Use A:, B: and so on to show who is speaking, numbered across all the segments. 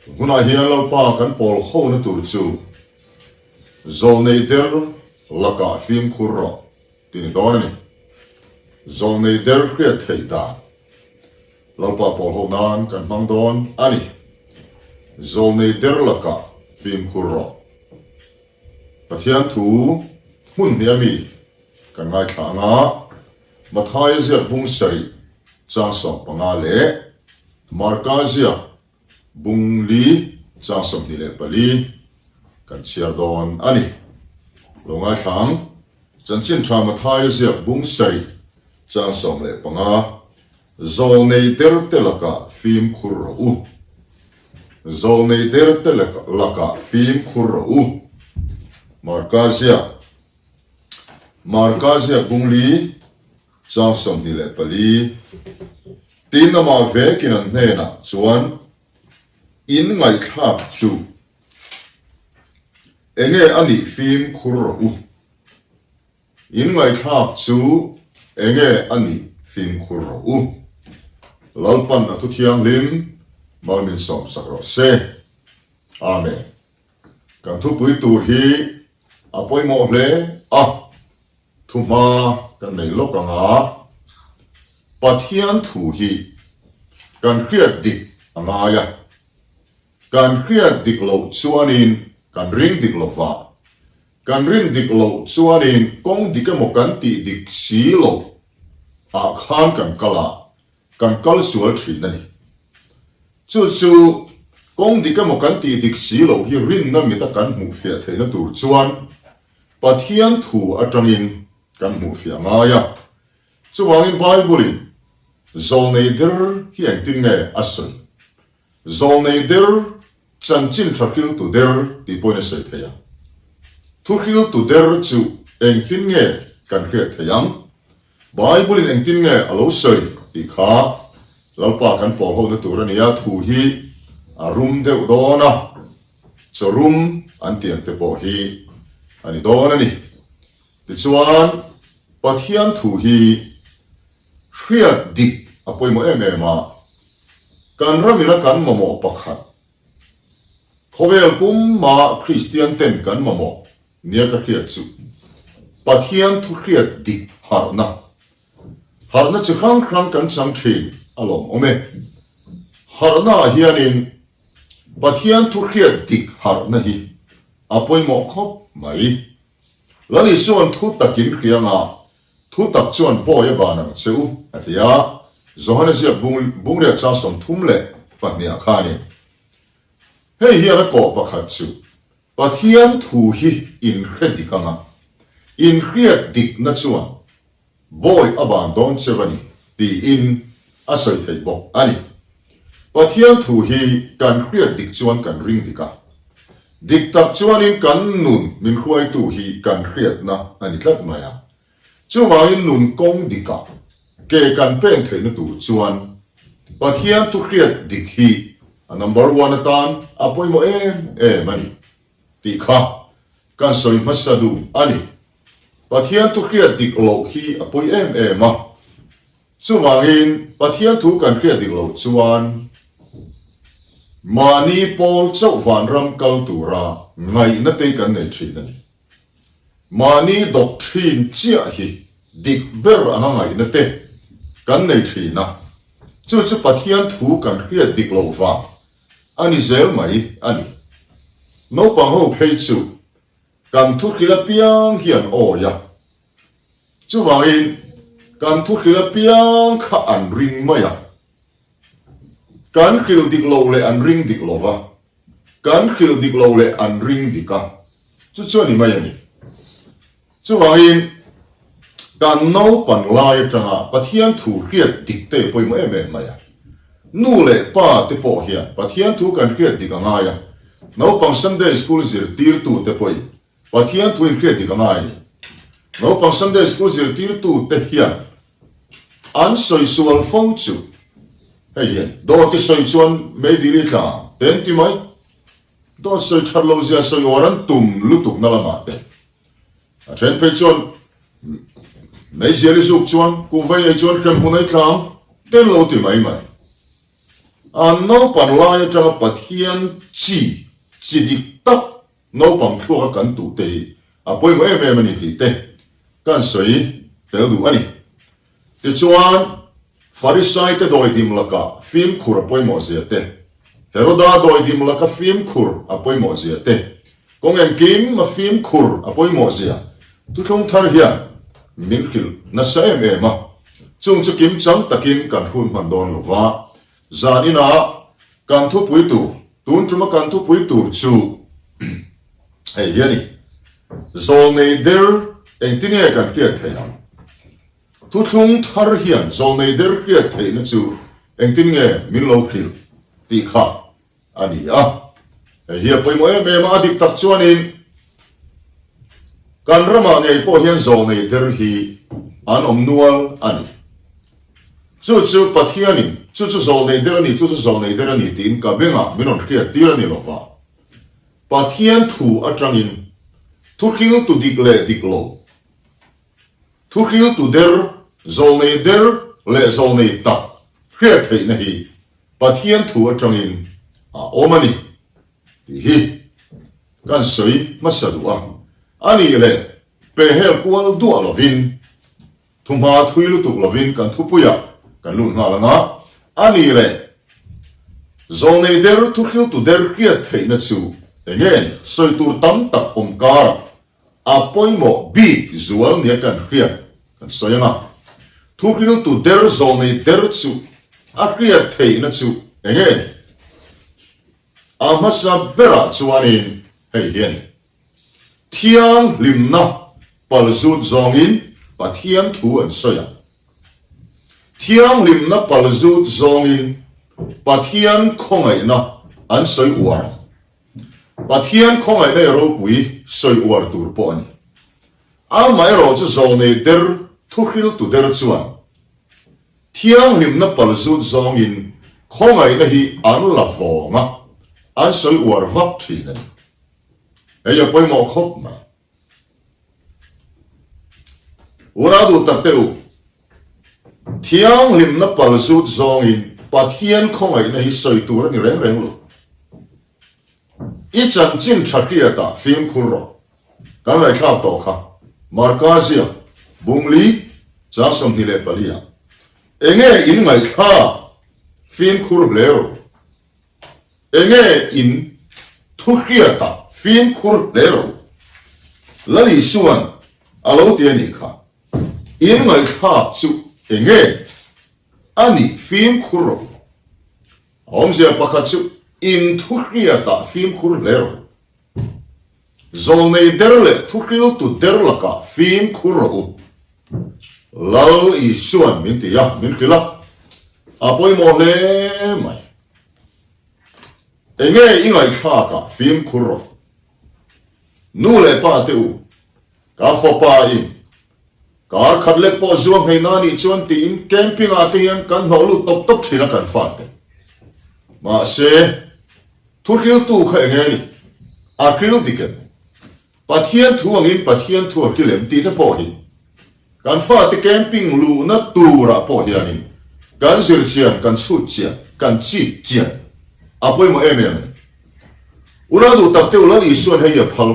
A: Hunah hian Lalpa kan pawl hona tur chu Zawlnei der lakah fimkhur rawh tih ni dawn a ni. Zawlnei der hriat theih dan Lalpa pawl ho nan kan hmang dawn a ni. Zawlnei der lakah fimkhur rawh. Pathian thu hmun hnih a mi kan ngaithla ang a, Mathaia ziak bung sarih chang 15 leh Marka ziak bung li chang 24 kan chhiar dawn a ni. Lo ngaithla ang, Chanchin tha Mathaia ziak bung sarih chang 15, Zawlnei der te lakah fimkhur rawh u. Zawlnei der te lakah fimkhur rawh u. Marka ziak Marka ziak bung li chang 24 Tin amah vekin an hnenah chuan in ngaihthlak chu enge a nih fimkhur rawh u. In ngaihthlak chu enge a nih fimkhur rawh u. Lalpan a thu thianghlim mal min sawmsak rawh se. Amen. Kan thupui tur hi a pawimawh hle a, thuhma kan nei lawk ang a, Pathian thu hi kan hriat dik a ngai a, kan hriat dik loh chuanin kan ring dik lo va, Kan rin dik loh chuanin kawng dik emaw kan tih dik si loh ah khan kan kal a, kan kal sual thin a ni. Chu chu kawng dik emaw kan tih dik si loh hi rinna mita kan hmuh fiah theihna tur chuan Pathian thu atangin kan hmuh fiah ngai a. Chuvangin Bible-in zawlnei der hi engtin nge a sawi? Zawlnei der, chanchin tha hriltu der tih pawhin a sawi thei a. Thu hriltu der chu engtin nge kan hriat theih ang? Bible-in engtin nge a lo sawi tih kha Lalpa kan pawl hona tur a nia, thu hi a rum deuh dawn a, chaw rum an tih ang te pawh hi a ni dawn a ni. Tichuan, Pathian thu hi hriat dik a pawimawh em em a, kan ramina kan mamawh pakhat, khawvel pumma Kristian ten kan mamawh nia ka hriat chu Pathian thu hriat dik harhna, harhna chi hrang hrang kan chang thin a lawmawm e. Harhna ah hianin Pathian thu hriat dik harhna hi a pawimawh khawp mai. Lal Isua'n thu takin hrianga thu tak chuan pawi a ban ang che u, a ti a. Johana ziak bung bungrek chang 32 ah khanin, Hei hian a kawh pakhat chu Pathian thu hi inhre dik anga inhriat dikna chuan Bawi a ban dawn cheu a ni, tiin a sawi theih bawk a ni. Pathian thu hi kan hriat dik chuan kan ring dik a. Dik tak chuanin kan nun min hruaitu hi kan hriatna a ni tlat mai a. Chuvangin nun kawng dikah ke kan pen theihna tur chuan Pathian thu hriat dik hi a number one atan a pawimawh em em a ni tih kha kan sawi hmasa duh a ni. Pathian thu hriat dik loh hi a pawi em em a. Chuvangin Pathian thu kan hriat dik loh chuan mahni pawl chauh vanram kal tura ngaihna te kan nei thin a ni. Mahni doctrine chiah hi dik ber anga ngaihna te kan nei thin a. Chu chu Pathian thu kan hriat dik loh vang a ni zel mai a ni. Naupang ho phei chu Kan thuhril apiang hi an awi a, chuvangin kan thuhril apiang kha an ring mai a. Kan hril dik lo leh an ring dik lo va, kan hril dik lo leh an ring dik a, chu chu a ni mai a ni. Chuvangin kan naupan lai atanga Pathian thu hriat dik te pawimawh em em mai a. Nu leh pa te pawh hian Pathian thu kan hriat dik a ngai a, naupang Sunday School zirtirtu te pawhin Pathian thu in hriat dik a ngai a ni. Naupang Sunday School zirtirtu te hian an sawi sual fo chu hei hian dawt i sawi chuan meidil i tla ang te an ti mai. Dawt sawi that lo zia sawi awr an tum lutuk na lamah te A then phei chuan meizial i zuk chuan kuhva ei chuan hrem hun ei tlang ten lo ti mai mai. An naupan lai atanga Pathian chi, chi dik tak naupang thluaka kan tuh te hi a pawimawh em em a ni tih te kan sawi tel duh a ni. Tichuan, Farisaite dawidim laka fimkhur a pawimawh zia te, Heroda dawidim laka fimkhur a pawimawh zia te, kawng engkim a fimkhur a pawimawh zia thuthlung thar hian min hrilh nasa em em a. Chung chu kimchang takin kan hrun hman dawn lo va, zan inah kan thupui tur, tun tuma kan thupui tur chu hei hi a ni, Zawlnei der engtinge kan hriat theih ang? Thuthlung thar hian zawlnei der hriat theihna chu engtin nge min lo hrilh tih kha a ni a. Hei hi a pawimawh em em a, a dik tak chuanin kan ramah ngei pawh hian zawlnei der hi an awm nual a ni. Chu chu Pathianin chu chu zawlnei der a ni, chu chu zawlnei der a ni tiin ka bengah min rawn hriat tir a ni lova. Pathian thu atangin thuhriltu dik leh dik lo, Thuhriltu der, zawlnei der leh zawlnei tak hriat theihna hi Pathian thu atangin a awm a ni tih hi kan sawi hmasa duh a. A nih leh pehhel kual duah lovin, thuhma thui lutuk lovin kan thupuiah kan lut nghal ang a. A nih leh zawlnei der, thuhriltu der hriat theihna chu enge ni? Sawi tur tam tak awm karah A pawimawh bik zual nia kan hriat kan sawi ang a, thuhriltu der zawlnei der chu a hriat theihna chu eng nge ni? A hmasa berah chuanin hei hi a ni, Thianghlimna palzut zawngin Pathian thu an sawi ang. Thianghlimna palzut zawngin Pathian khawngaihna an sawi uar ang. Pathian khawngaihna i ropui sawi uar tur pawh a ni. Amaherawh chu zawlnei der thuhriltu der chuan thianghlimna palzut zawngin khawngaihna hi an la vawng a, an sawi uar vak thin a ni. Hei a pawimawh khawp mai. Unau duh tak teh u, thianghlimna palzut zawngin Pathian khawngaihna hi sawi tur a ni reng reng lo. I chanchin tha hriatah fimkhur rawh. Kan ngaihthlak tawh kha, Marka ziak, Bungli, chang 24 ah. Enge in ngaihthlak fimkhur hle rawh u. Enge in thu hriatah fimkhur hle rawh u. Lal Isua'n a lo ti a nih kha. In ngaihthlak chu enge a nih fimkhur rawh u. A awmzia pakhat chu in thu hriatah fimkhur hle rawh u. Zawlnei der leh thuhriltu der lakah fimkhur rawh u. Lal Isua'n min ti a, min hrilh a, a pawimawh hle mai. Enge i ngaihthlakah fimkhur rawh. Nu leh pa te u, ka fapa in kar khat lek pawh zuam hei na nih chuan tiin camping ah te hian kan hnawh lut tawp tawp thin a kan fate. Mahse, thuhriltu kha enge ni? A hril dik em? Pathian thu angin Pathian thu a hrilh em tih te pawh hi kan fate camping luhna turah pawh hianin kan zir chian, kan chhut chian, kan chik chian a pawimawh em em a ni. Unau duh tak teuh Lal Isuan hei a phal.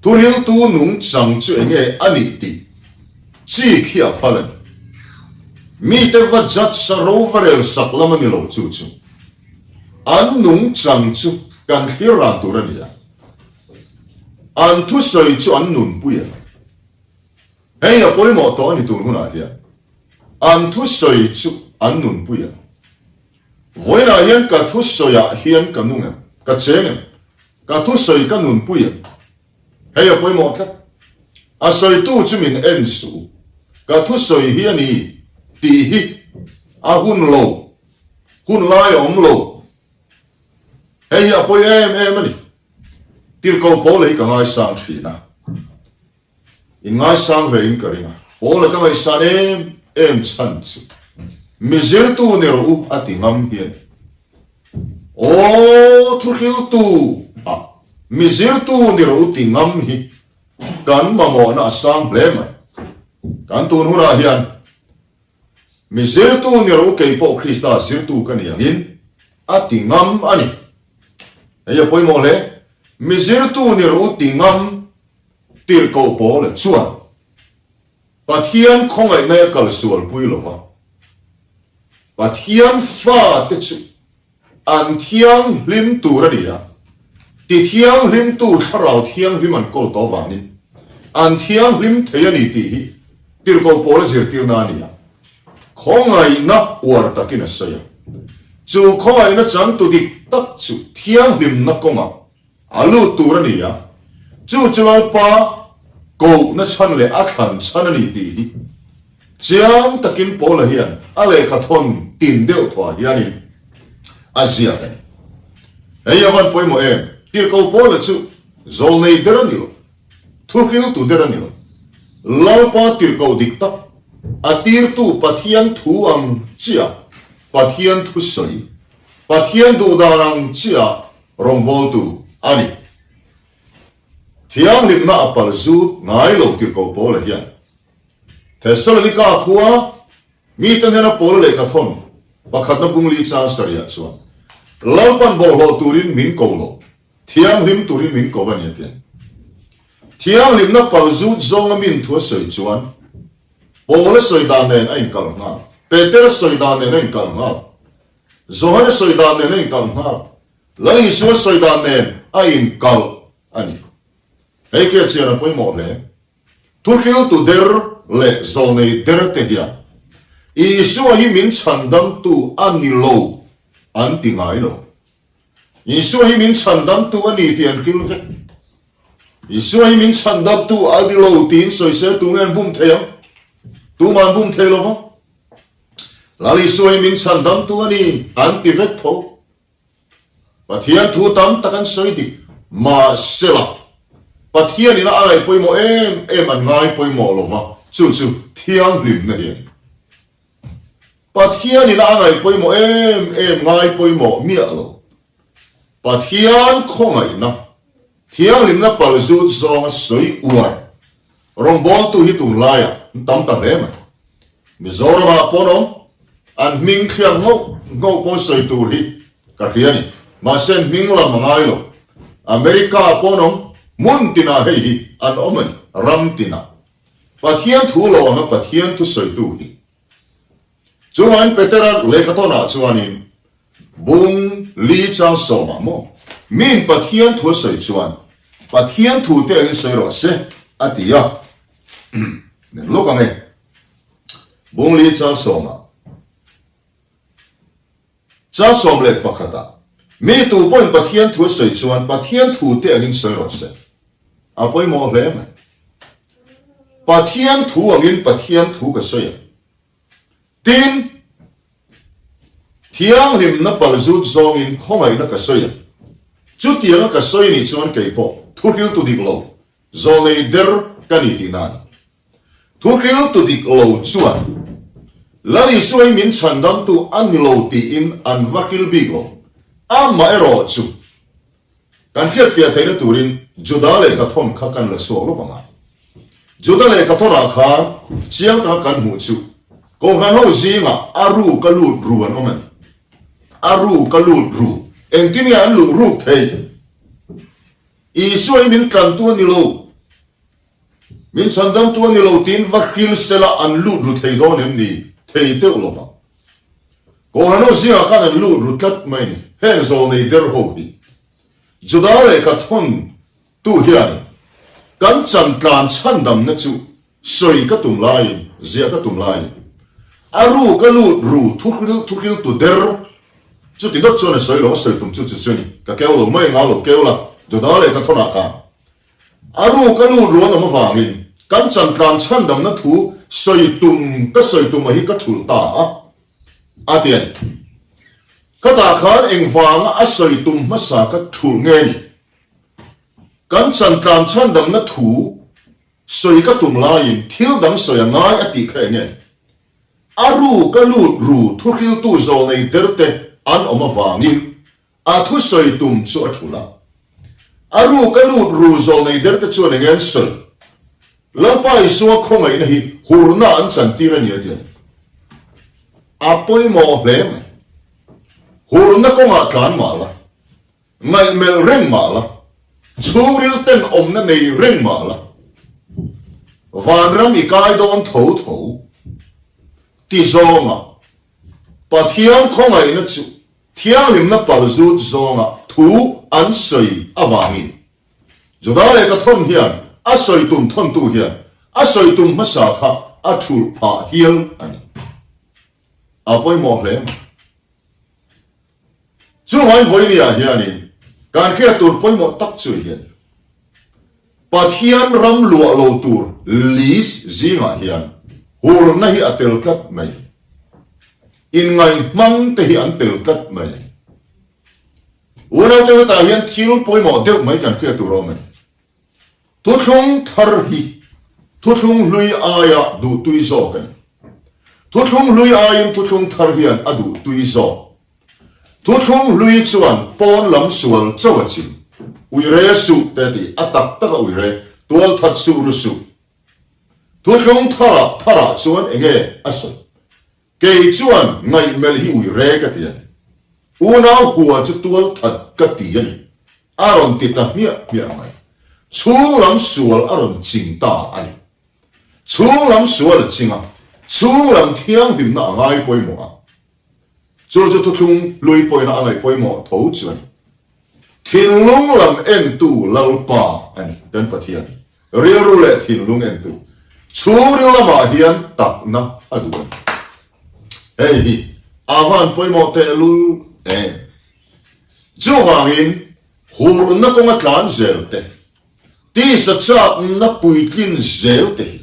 A: Thuhriltu nungchang chu enge a nih tih chik hi a phal a ni. Mite va judge a ro va rel sak lam a ni lo chu chu an nungchang chu kan thlir ran tur a ni a. An thusawi chu an nunpui a. Hei a pawimawh tawh a ni tun hunah hian. An thusawi chu an nunpui a. Vawiinah hian ka thusawiah hian ka nung em? Ka cheng em? Ka thusawi ka nunpui em? Hei a pawimawh tlat. A sawitu chu min en suh u. Ka thusawi hi a ni tih hi a hun lo, hun lai a awm lo. Hei hi a pawi em em a ni. Tirhkoh Paula hi ka ngaisang thin a, in ngaisang ve in ka ring a. Paula ka ngaihsan em em chhan chu mi zirtu ni rawh u a ti ngam hi a ni. Aw thuhriltu ah mi zirtu ni rawh u ti ngam hi kan mamawhna a sang hle mai. Kan tun hunah hian. Mi zirtu ni rawh u kei pawh Krista zirtu ka ni angin a ti ngam a ni. Hei a pawimawh hle. Mi zirtu ni rawh u ti ngam tirhkoh Paula chuan Pathian khawngaihna a kal sualpui lo va, Pathian fate chu an thianghlim tur a ni a, ti thianghlimtu Thlarau Thianghlim an kawl tawh avangin an thianghlim thei a ni tih hi tirhkoh Paula zirtirna a ni a, khawngaihna uar takin a sawi a. Chu khawngaihna changtu dik tak chu thianghlimna kawngah A lut tur a ni a, chu chu Lalpa kohna chhan leh a thlan chhan a ni tih hi chiang takin Paula hian a lehkha thawn tin deuh thuah hianin a ziak a ni. Hei a van pawimawh em? Tirhkoh Paula chu zawlnei der a ni lo, thuhriltu der a ni lo. Lalpa tirhkoh dik tak, a tirtu Pathian thu ang chiah Pathian thusawi, Pathian duhdan ang chiah Rawngbawltu a ni. Thianghlimna a pal zut ngai lo tirhkoh Paula hian Thessalonika khua mite hnena Paula lehkha thawn pakhatna bungli chang sarihah chuan, Lalpan bawlhhlawh turin min ko lo, thianghlim turin min ko a ni a ti a ni. Thianghlimna pal zut zawnga min thu a sawi chuan Paula sawi dan nen a inkalh nghal, Petera sawi dan nen a inkalh nghal. Johana sawi dan nen a inkalh nghal. Lal Isua sawi dan nen a inkalh a ni. Hei kia chian a pawimawh hle. Thuhriltu der leh zawlnei der te hian Isua hi min chhandamtu a ni lo an ti ngai lo. Isua hi min chhandamtu a ni tih an hrilh vek. Isua hi min chhandamtu a ni lo tiin sawi se tunge an bum thei ang? Tumah an bum thei lo va. Lal Isua hi min chhandamtu a ni an ti vek tho. Pathian thu tam tak an sawi dik. Mahsela, Pathian ina a ngaih pawimawh em em an ngai pawimawh lo va, chu chu thianghlimna hi a ni. Pathian ina a ngaih pawimawh em em ngai pawimawh miah lo. Pathian khawngaihna, thianghlimna palzut zawnga sawi uar Rawngbawltu hi tunlaiah an tam ta hle mai. Mizoramah pawn awm, an hming thliak ngauh ngauh pawn sawi tur hi ka hria a ni. Mahse an hming lam a ngai lo. America pawn awm, hmun tinah hei hi an awm a ni, ram tinah. Pathian thu lo anga Pathian thu sawitu hi. Chuvangin Petera lehkhathawnah chuanin Bung li chang sawmah maw miin Pathian thu a sawi chuan Pathian thu te angin sawi rawh se a ti a. Nen lawk ang e. Bung li chang sawmah chang 11ah mi tu pawhin Pathian thu a sawi chuan Pathian thu te angin sawi rawh se. A pawimawh hle mai. Pathian thu angin Pathian thu ka sawi ang. Tin, thianghlimna palzut zawngin khawngaihna ka sawi ang. Chutianga ka sawi nih chuan kei pawh thuhriltu dik lo, zawlnei der ka ni tihna a ni. Thuhriltu dik lo chuan Lal Isua hi min chhandamtu a ni lo tiin an va hril bik lo. Amaherawh chu Kan hriatfiah theihna turin Juda lehkhathawn kha kan la chhuak lawk ang a. Juda lehkhathawnah khan chiang taka kan hmuh chu Kohhran ho zingah a ruk a lut ru an awm a ni. A ruk a lut ru. Engtin nge an luh ruk theih? Isua hi min tlantu a ni lo. Min chhandamtu a ni lo tiin va hril sela an lut ru thei dawn em ni? Thei teuh lo vang. Kohhran ho zingah khan an lut ru tlat mai ni. Heng zawlnei der ho hi Juda lehkha thawn tu hian kan chan tlan chhandamna chu sawi ka tum laiin, ziah ka tum laiin a ruk a lut ru thuhril thuhril tu der chuti dawt chuan a sawi lo, a sawi tum chu chu chu ni. Ka keu lo mai anga lo keu la Juda lehkha thawnah khan A ruk a lut rual awm avangin kan chantlan chhandamna thu sawi tum ka sawi tum a hi ka thulh ta a, a ti a ni. Khatah khan engvanga a sawi tum hmasa ka thulh nge ni? Kan chantlan chhandamna thu sawi ka tum laiin thil dang sawi a ngai a tih kha eng nge? A ruk a lut ru thuhriltu zawlnei derte an awm avangin A thusawi tum chu a thulh a. A ruk a lut ru zawlnei der te chuan enge an sawi? Lalpa Isua khawngaihna hi hurna an chantir a ni a ti a ni. A pawimawh hle mai. Hurna kawngah tlan mah la, ngaihmelh reng mah la, chhungril ten awmna nei reng mah la, vanram i kai dawn tho tho ti zawnga Pathian khawngaihna chu thianghlimna palzut zawnga thu an sawi avangin Juda lehkha thawn hian a sawi tum thawntu hian a sawi tum hmasa kha a thulh phah hial a ni. A pawimawh hle mai. Chuvangin vawinia hianin kan hriat tur pawimawh tak chu hian Pathian ram luah lo tur list zingah hian hurna hi a tel tlat mai. Inngaihmang te hi an tel tlat mai. Unaute hetah hian thil pawimawh deuh mai kan hriat tur a awm a ni. Thuthlung thar hi thuthlung hlui aia duhtui zawk a ni. Thuthlung hlui aiin thuthlung thar hian a duhtui zawk. Thuthlung hlui chuan pawn lam sual chauh a chim. Uire suh te a ti, a tak tak a uire, tual that suh ru suh. Thuthlung tharah tharah chuan enge a sawi? Kei chuan ngaihmelh hi ui re ka ti a ni. Unau hua chu tual that ka ti a ni. A rawn ti ta hmiah hmiah mai. Chhung lam sual a rawn ching ta a ni. Chhung lam sual a ching a, chhung lam thianghlimna a ngai pawimawh a. Chu chu thuthlung hlui pawina a ngaih pawimawh tho chu a ni. Thinlung lam entu Lalpa a ni, kan Pathian. Rilru leh thinlung entu. Chhungril lamah hian takna a duh a ni. Hei hi a van pawimawh tehlul em. Chuvangin hurna kawnga tlan zel te, Tisa chakna puitlin zel te hi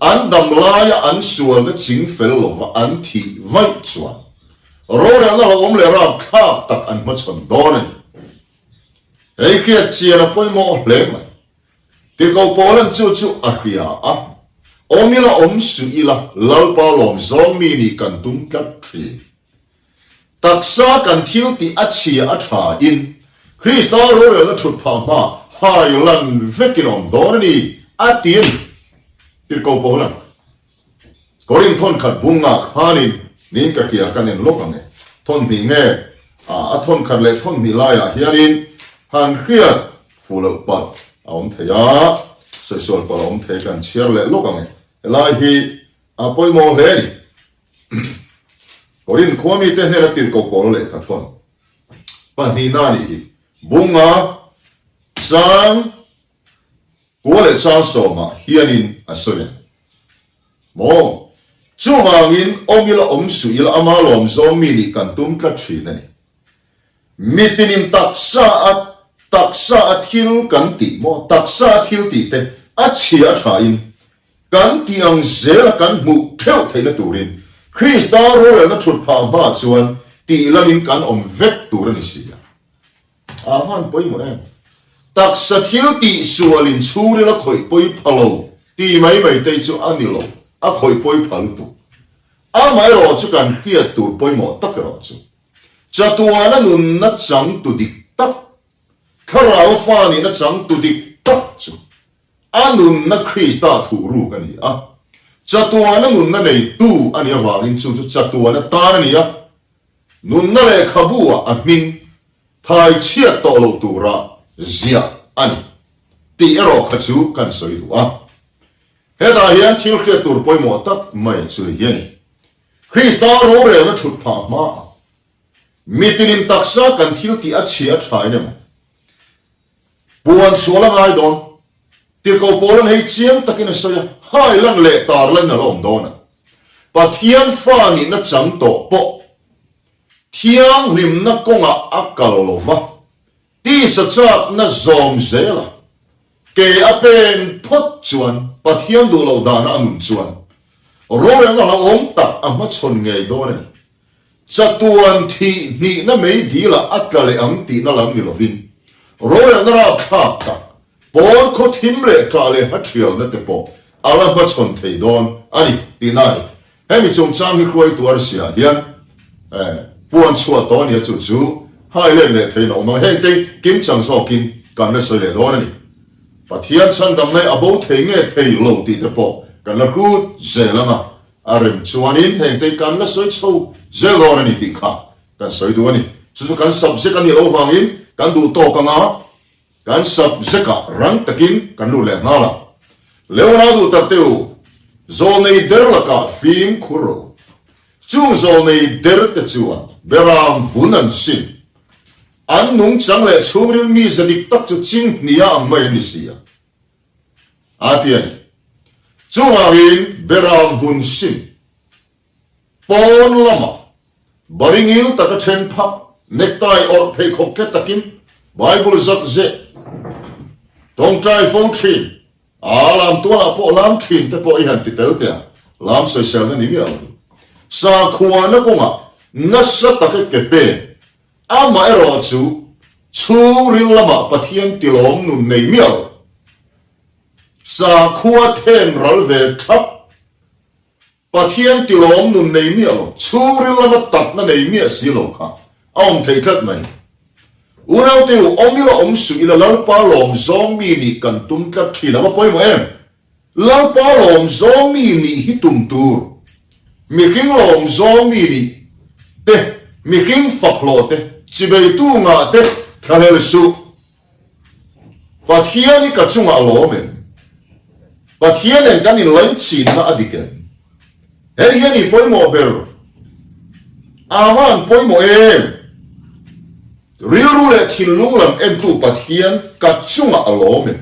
A: an dam laia an sualna ching fel lova an thih vaih chuan rorelna hlauhawm leh rapthlak tak an hmachhawn dawn a ni. Hei hriat chian a pawimawh hle mai. Tirhkoh Paulan chu chu a hria a, Awm ila awm suh ila Lalpa lawm zawng mi nih kan tum tlat thin. Taksa kan thil tih a chhia a tha in Krista rorelna thut phah hma hai lan vekin awm dawn a ni a ti a ni. Tirhkoh Paula'n Korinth thawn khat bunga khanin niin ka hria kan en lawk ang e. Thawn hnih nge a thawn khat leh thawn hnih laiah hianin han hriat fuh loh palh a awm thei a, sawisawlh palh a awm thei kan chhiar leh lawk ang e. Helai hi a pawimawh hle a ni. Korinth khua mite hnena tirhkoh pawl lehkha thawn pahnihna a nih hi. Bunga chang kua leh chang sawmah hianin a sawi a ni. Maw? Chuvangin awm ila awm suh ila ama lawm zawng mi nih kan tum tlat thin a ni. Mitinin taksa a taksa a thil kan tih maw? Taksa a thil tih te a chhia a thain Kan tih ang zela kan hmuh theuh theihna turin Krista rorelna thut phah hma chuan tih lamin kan awm vek tur a ni si a. A van pawimawh em? Taksa thil tih sualin chhungril a khawih pawi pha lo ti mai mai te chu a ni lo, a khawih pawi pha lutuk. Amaherawh chu kan hriat tur pawimawh tak erawh chu chatuana nunna changtu dik tak, thlarau fa nihna changtu dik tak chu A nunna Krista thuhruk a ni a, chatuana nunna neitu a nih avangin chu chu chatuana tan a ni a, nunna lehkhabu-ah a hming thai chhiat tawh loh tura ziah a ni tih erawh kha chu kan sawi duh a. Hetah hian thil hriat tur pawimawh tak mai chu hi a ni. Krista rorelna thut phah hmaah mitinin taksa kan thil tih a chhia a thain emaw, Puan sual a ngai dawn. Tirhkoh Paula'n hei chiang takin a sawi a, hai lan leh tar lan a la awm dawn a. Pathian fa nihna chang tawh pawh thianghlimna kawngah a kal lo va, tisa chakna zawm zel a, ke a pen phawt chuan Pathian duh loh dana a nun chuan rorelna hlauhawm tak a hmachhawn ngei dawn a ni. Chatuan thih hnihna mei dilah a tla leh ang tihna lam ni lovin, rorelna rapthlak tak, pawn khaw thim leh ṭah leh ha ṭhialna te pawh a la hmachhawn thei dawn a ni tihna a ni. Hemi chungchang hi hruaitu arsiah hian puan chhuah tawh a nia chu chu hai let leh theiin a awm ang. Hengte kimchang zawkin kan la sawi leh dawn a ni. Pathian chhandamna hi a bo thei nge thei lo tih te pawh kan la hrut zel ang a. A rem chuanin heng te kan la sawi chho zel dawn a ni tih kha kan sawi duh a ni. Chu chu kan subject a nih loh vangin kan duh tawk anga kan subject ah rang takin kan lut leh nghal a. Leona duh tak te u, zawlnei der lakah fimkhur rawh u. Chung zawlnei der te chuan beram vun an sim. An nungchang leh chhungril mize dik tak chu chinghnia ang mai a ni si a. A ti a ni. Chuvangin beram vun sim pawn lamah baringil taka then phak necktie awrh pheikhawk tle takin Bible zak zeh tawngtai fo thin a lam tualah pawh lam thin te pawh i han ti tel teh a, lam sawiselna ni miah lo. Sakhuana kawngah nasa taka ke pen Amaherawh chu, chhungril lamah Pathian tilawm nun nei miah lo. Sakhua then ral ve thap. Pathian tilawm nun nei miah lo, chhungril lama takna nei miah si lo kha a awm thei tlat mai. Unaute u, awm ila awm suh ila Lalpa lawm zawng mi nih kan tum tlat thin a va pawimawh em? Lalpa lawm zawng mi nih hi tum tur, mihring lawm zawng mi nih te, mihring fak hlawh te, chibeitu ngah te thlahlel suh. Pathian hi ka chungah a lawm em? Pathian nen kan inlaichinna a dik em? Hei hian i pawimawh ber a van pawimawh em? Rilru leh thinlung lam entu Pathian ka chungah a lawm em?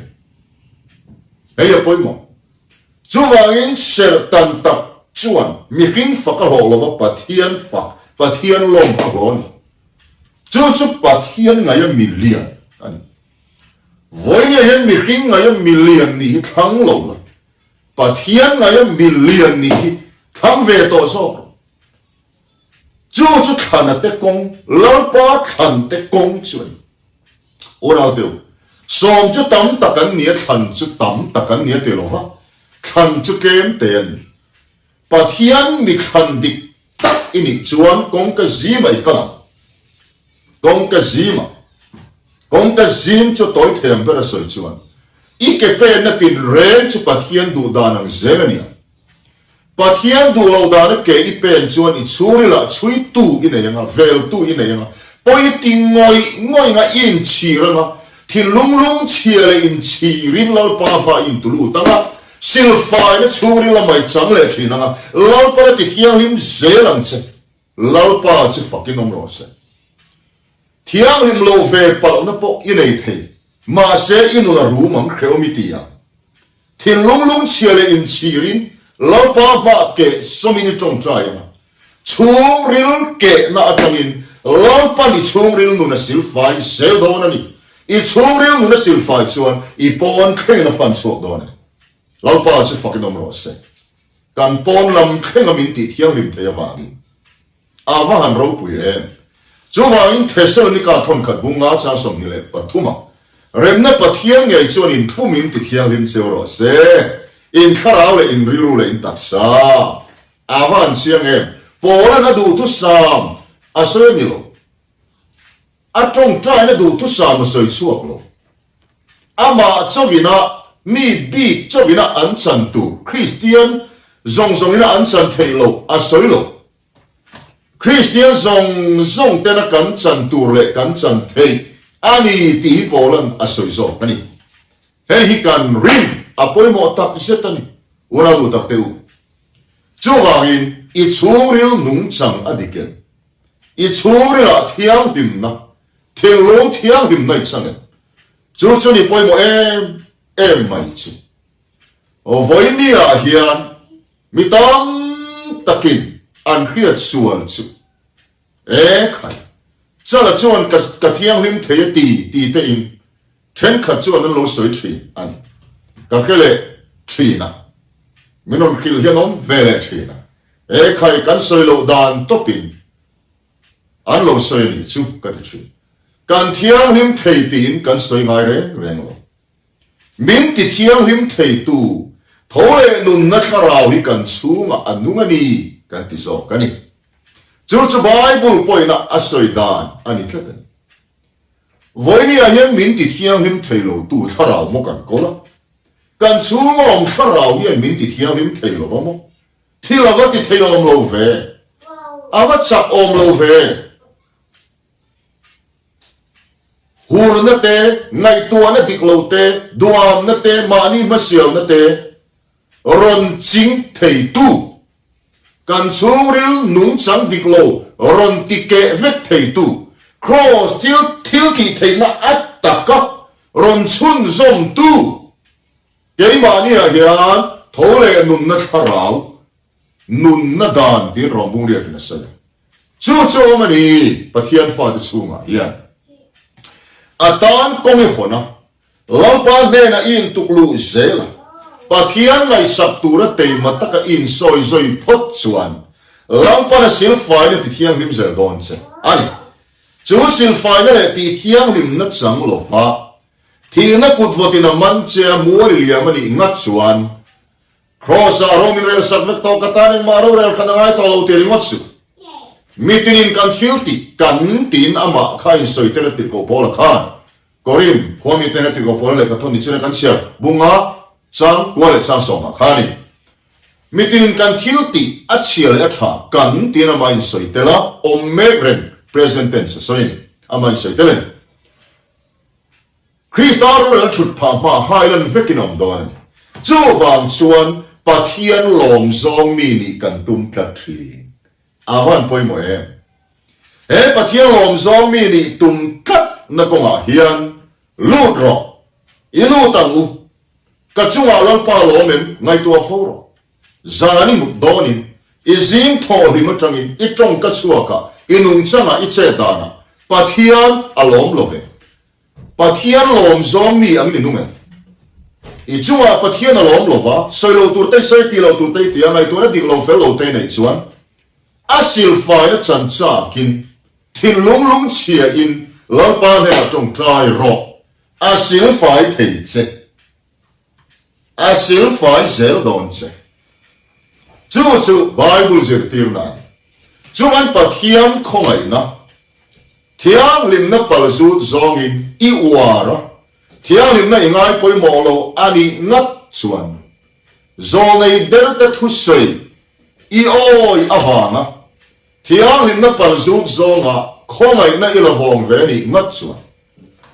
A: Hei a pawimawh. Chuvangin serhtan tak chuan mihring fak a hlawh lova Pathian fak, Pathian lawm a hlawh a ni. Chu chu Pathian ngaia milian a ni. Vawinia hian mihring ngaia milian nih hi thlang lo la, Pathian ngaia milian nih hi thlang ve tawh zawk rawh. Chu chu thlana te kawng, Lalpa thlan te kawng chu a ni. Unau teu, sawm chu tam tak an ni a, thlan chu tam tak an ni a ti lo va, thlan chu tlem te an ni. Pathian mi thlan dik tak i nih chuan kawngka zimah i kal ang. Kawngka zimah, kawngka zim chu tawi thiam ber a sawi chuan, i ke penna tinreng chu Pathian duh dan ang zel a ni ang. Pathian duh loh dana ke i pen chuan i chhungril ah chhuitu i nei anga, veltu i nei anga, pawi ti ngawih ngawih anga i inchhir anga, thinlung lungchhia leh inchhirin Lalpa hma i intulut anga, silfaina chhungril a maicham leh thin anga, Lalpa la ti thianghlim zel ang che. Lalpa chu fakin awm rawh se. Thianghlim lo ve palhna pawh i nei thei, mahse i nun a rum ang hrehawm i ti ang. Thinlung lungchhia leh inchhirin Lalpa hmah keh sawmin i tawngtai ang a, chhungril kehna atangin Lalpan i chhungril nun a silfai zel dawn a ni. I chhungril nun a silfai chuan i pawn thlengin a fan chhuak dawn a ni. Lalpa chu fakin awm rawh se. Kan pawn lam thlenga min tih thianghlim thei avangin a va han ropui em! Chuvangin Thessalonika thawnkhat bunga chang 23 ah Remna Pathian ngei chuan in pum in ti thianghlim cheu rawh se, in thlarau leh in rilru leh in taksa a va han chiang em! Paula'n a duhthusam a sawi a ni lo. A tawngtaina duhthusam a sawi chhuak lo. Amah chawina, mi bik chawina an chan tur Kristian zawng zawngina an chan theih loh a sawi lo. Kristian zawng zawng tena kan chan tur leh kan chan theih a ni tih hi Paula'n a sawi zawk a ni. Hei hi kan rin a pawimawh tak zet a ni. Unau duh tak te u. Chuvangin i chhungril nungchang a dik em? I chhungrilah thianghlimna, thinlung thianghlimna i chang em? Chu chu ni pawimawh em em mai chu. Vawinia hian mi tam takin an hriat sual chu, E khai, Chala chuan ka ka thianghlim thei a ti ti te in thenkhat chuan an lo sawi thin a ni. Ka hre leh thin a, min rawn hrilh hian awm ve leh thin a. He khai kan sawi loh dan tawpin an lo sawi a nih chu ka ti thin. Kan thianghlim thei tiin kan sawi ngai reng reng lo. Min ti thianghlim theitu tho leh nunna thlarau hi kan chhungah a nung a ni kan ti zawk a ni. Chu chu Bible pawhina a sawi dan a ni tlat a ni. Vawinia hian min ti thianghlim thei lotu thlarau maw kan kawl a? Kan chhunga awm thlarau hian min ti thianghlim thei lo va maw? Thil a va ti thei awm lo ve. A va chak awm lo ve. Hurna te, ngaihtuahna dik lo te, duamna te, mahni hmasialna te rawn ching theitu, kan chhungril nungchang dik lo rawn ti keh vek theitu, Kraws thil thil tih theihna a taka rawn chhunzawmtu keimahniah hian tho leh nunna thlarau Nunna dan tiin rawngbung riakin a sawi a. Chu chu awm a ni, Pathian fate chhungah hian. A tan kawng i hawn a, Lalpa hnenah i intuk luh zel a, Pathian ngaihsak tura teima taka i insawi zawi phawt chuan Lalpan a silfaina ti thianghlim zel dawn che a ni. Chu silfaina leh tih thianghlimna chang lova thihna kut vawtin a man che a mual i liam a nih ngat chuan Kraws-ah rawng in rel sak vek tawh ka tan engmah rorel khan a ngai tawh lo ti ringawt suh. Mitinin kan thil tih kan tiin amah kha in sawi tel a tirhkoh Paula khan Korin khua mite hna tirhkoh Paula lehkha thawn ni china kan chhiar bunga chang kua leh chang sawmah khan in mitinin kan thil tih a chhia leh a tha kan tiin amah in sawi tel a awm mek reng present tense a sawi a ni amah in sawi tel a ni. Krista rorel thut phah hma hailan vekin awm dawn a ni. Chuvang chuan Pathian lawm zawng mi nih kan tum tlat thin. A van pawimawh em? He Pathian lawm zawng mi nih tum tlatna kawngah hian lut rawh, i lut ang u. Ka chungah Lalpa lawm em? Ngaihtuah fo rawh. Zan i mut dawnin, i zing thawhhlim atangin i tawngka chhuakah, i nungchangah, i chet danah Pathian a lawm lo ve. Pathian lawm zawng mi ang ni nung em? I chungah Pathian a lawm lo va, sawi lo tur te, sawi ti lo tur te i ti a, ngaihtuahna dik lo fel lo te neih chuan a silfaina chan chakin thinlung lungchhia in Lalpa hnenah tawngtai rawh, a silfai thei che. A silfai zel dawn che. Chu chu Bible zirtirna a ni. Chuan Pathian khawngaihna, thianghlimna palzut zawngin i uar a, thianghlimna i ngai pawimawh lo a nih ngat chuan zawlnei derte thusawi i awi avanga thianghlimna palzut zawnga khawngaihna i la vawng ve nih ngat chuan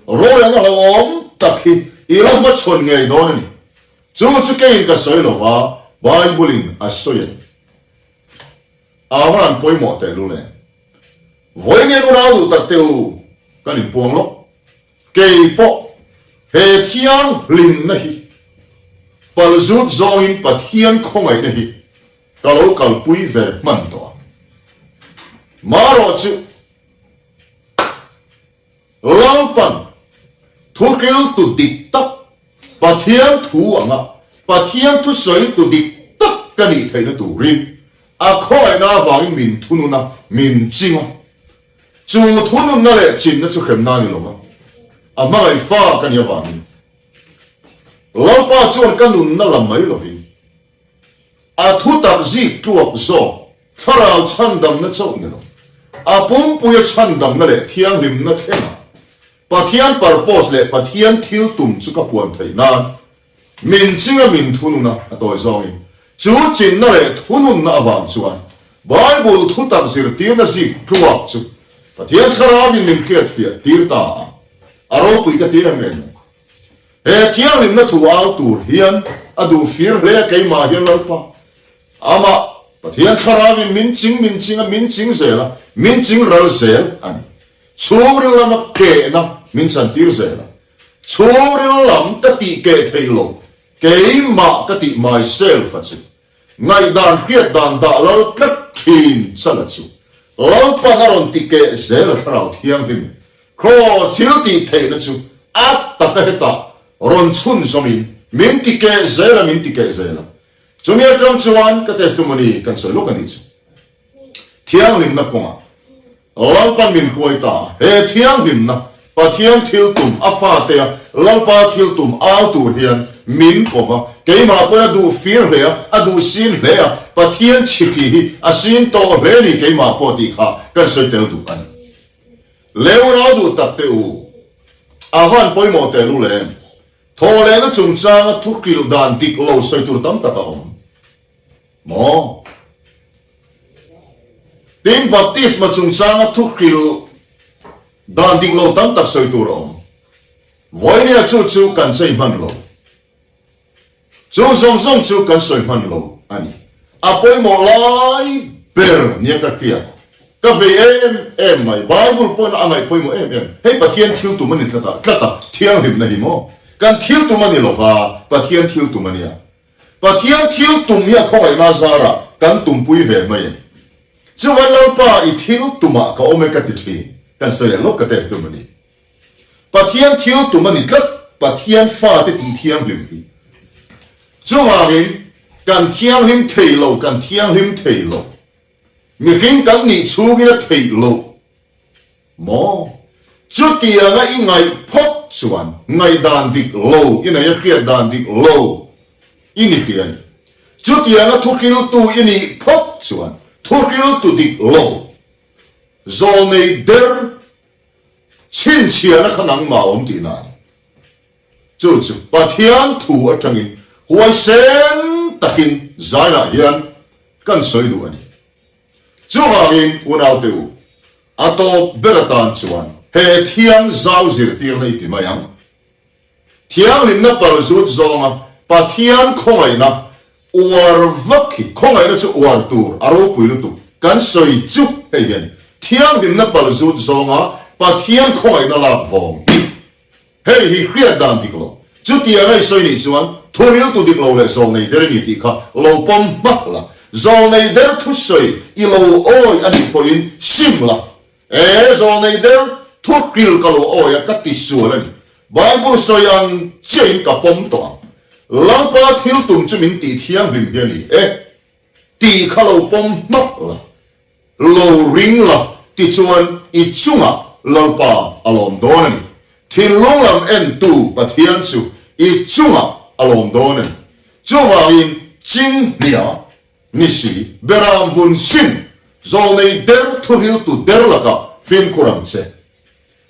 A: Rorelna hlauhawm tak hi i la hmachhawn ngei dawn a ni. Chu chu keiin ka sawi lo va, Bible-in a sawi a ni. Avan pawimawh tehlul em? Vawiin unau duh tak te u, kan inpuang lawk. Kei pawh he thianghlimna hi palzut zawngin Pathian khawngaihna hi ka lo kalpui ve hman tawh a. Marawh chu Lalpan thuhriltu dik tak, Pathian thu anga Pathian thusawitu dik tak ka nih theihna turin a khawngaihna avangin min thunun a, min ching a. Chu thununna leh chinna chu hremna a ni lo va, a hmangaih fa ka nih avangin Lalpa chuan ka nunna la mai lovin A thutak zik tluak zawk thlarau chhandamna chauh ni lo, a pumpuia chhandamna leh thianghlimna thlenga Pathian purpose leh Pathian thil tum chu ka puan theih nan min chinga min thunun a, a tawi zawngin chu chinna leh thununna avang chuan Bible thutak zirtirna zik tluak chu Pathian thlarauin min hriatfiah tir ta a, a ropui ka ti em em mai. He thianghlimna thu au tur hian a duh fir hle a keimah hian Lalpa amah Pathian thlarauin min ching min ching a, min ching zel a, min ching ral zel a ni. Chhungril lama kehna min chantir zel a, chhungril lam ka tih keh theih lo, keimah ka tih myself a chu. Ngaihdan hriat dan dah lal tlat thin chala chu Lalpan a rawn ti keh zel a thlarau thianghlim Kraws thil tih theihna chu a taka hetah rawn chhun zawmin min ti keh zel a min ti keh zel a chumi atang chuan ka testimony kan sawi lawk a nih chu. Thianghlimna kawngah Lalpan min hruai ta a, he thianghlimna Pathian thil tum a fatea Lalpa thil tum au tur hian min ko va, keimah pawhin a duh fir hle a, a duh sin hle a, Pathian chhiphi hi a sin tawh hle ni keimah pawh tih kha kan sawi tel duh a ni. Leurau duh tak te u, a van pawimawh tehlul em? Thawhlehna chungchanga thukrilh dan dik lo sawi tur tam tak a awm. Maw? Tin, baptisma chungchanga thuhril dan dik lo tam tak sawi tur a awm. Vawinia chu chu kan chei hman lo. Chung zawng zawng chu kan sawi hman lo a ni. A pawimawh lai ber nia ka hriat. Ka vei em em mai. Bible pawhin a ngaih pawimawh em em. Hei Pathian thil tum a ni tlat a, tlat a, thianghlimna hi maw? Kan thil tum a ni lo va, Pathian thil tum a nia. Pathian thil tum hi a khawngaihna zarah kan tumpui ve mai a ni. Chuvan Lalpa i thil tumah ka awm e ka ti thin. Kan sawi leh lawk ka test tum a ni. Pathian thil tum a ni tlat, Pathian fate tih thianghlim hi. Chuvangin, kan thianghlim thei lo, kan thianghlim thei lo. Mihring kan nih chhungin a theih loh maw? Chutianga i ngaih phawt chuan ngaihdan dik lo i nei a, hriat dan dik lo i ni hria a ni. Chutianga thuhriltu i nih phawt chuan thuhriltu dik lo, zawlnei der, Chhinchhiahna kha nangmah a awm tihna a ni. Chu chu Pathian thu atangin huaisen takin zaiah hian kan sawi duh a ni. Chuvangin unaute u, a tawp ber atan chuan he thiang zau zirtirna i ti mai ang. Thianghlimna palzut zawnga Pathian khawngaihna uar vak hi, khawngaihna chu uar tur a ropui lutuk kan sawi chu hei hian thianghlimna palzut zawnga Pathian khawngaihna lak vawng hi hei hi hriat dan dik lo. Chutianga i sawi nih chuan thuriltu dik lo leh zawlnei der i ni tih kha lo pawm hmak la, zawlnei der thusawi i lo awi a nih pawhin sim la. E, zawlnei der thuhril ka lo awi a, ka ti sual a ni. Bible sawi ang chiahin ka pawm tawh ang. Lalpa thil tum chu min tih thianghlim hi a ni e. Tih kha lo pawm hmak la, lo ring la, tichuan i chungah Lalpa a lawm dawn a ni. Thinlung lam entu Pathian chu i chungah a lawm dawn a ni. Chuvangin chinghnia Ni si, Beram vun sin, zawlnei der thuhriltu der lakah fimkhur ang che.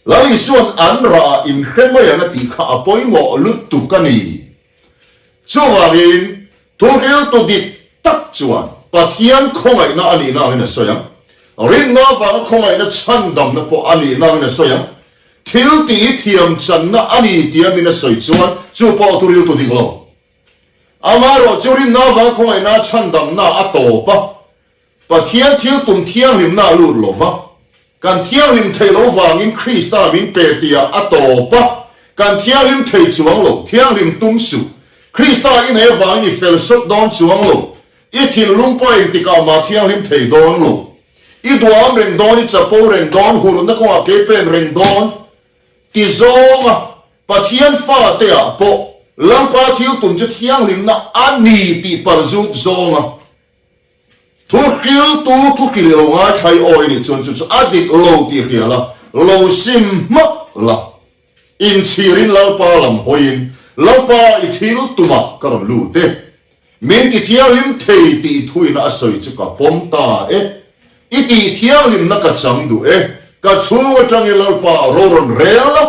A: Lal Isua'n an rah ah inhre mai ang a tih kha a pawimawh lutuk a ni. Chuvangin, thuhriltu dik tak chuan Pathian khawngaihna a nihna angin a sawi ang. Rinna avanga khawngaihna chhandamna pawh a nihna angin a sawi ang. Thil tih hi thiam channa a ni tia min a sawi chuan chu pawh thuhriltu dik lo. Amaherawh chu rinna avanga khawngaihna chhandamna a tawp a, Pathian thil tum thianghlimna a lut lo va, kan thianghlim theih loh vangin Krista min pe tihah a tawp a, kan thianghlim thei chuang lo, thianghlim tum suh. Krista i nei avangin i fel sawt dawn chuang lo, i thinlung pawh engtikah mah thianghlim thei dawn lo. I duham reng dawn, i chapo reng dawn, hurna kawngah kei pen reng dawn. Ti zawnga Pathian fateah pawh Lalpa thil tum chu thianghlimna a ni tih palzut zawnga thuhriltu thuhril i lo ngaithlai awi nih chuan chu chu a dik lo tih hria la, lo sim hmak la. Inchhirin Lalpa lam hawiin, Lalpa i thil tumah ka rawn lut e. Min ti thianghlim thei tih thuina a sawi chu ka pawm ta e. I tih thianghlimna ka chang duh e. Ka chhung atangin Lalpa ro rawn rel la,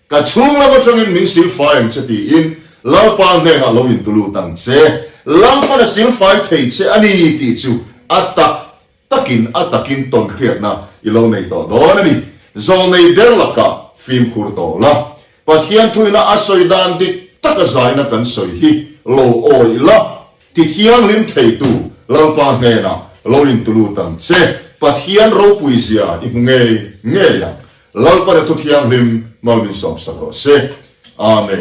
A: ka chhung lam atangin min silfai ang che tiin Lalpa hnenah lo intulut ang che. Lalpan a silfai thei che a ni tih chu a tak takin a takin tawn hriatna i lo nei tawh dawn a ni. Zawlnei der lakah fimkhur tawh la. Pathian thuina a sawi dan dik taka zaina kan sawi hi lo awih la, ti thianghlim theitu Lalpa hnenah lo intulut ang che. Pathian ropui zia i hmu ngei ngei ang. Lalpa re thu thianghlim mal min sawmsak rawh se. Amen.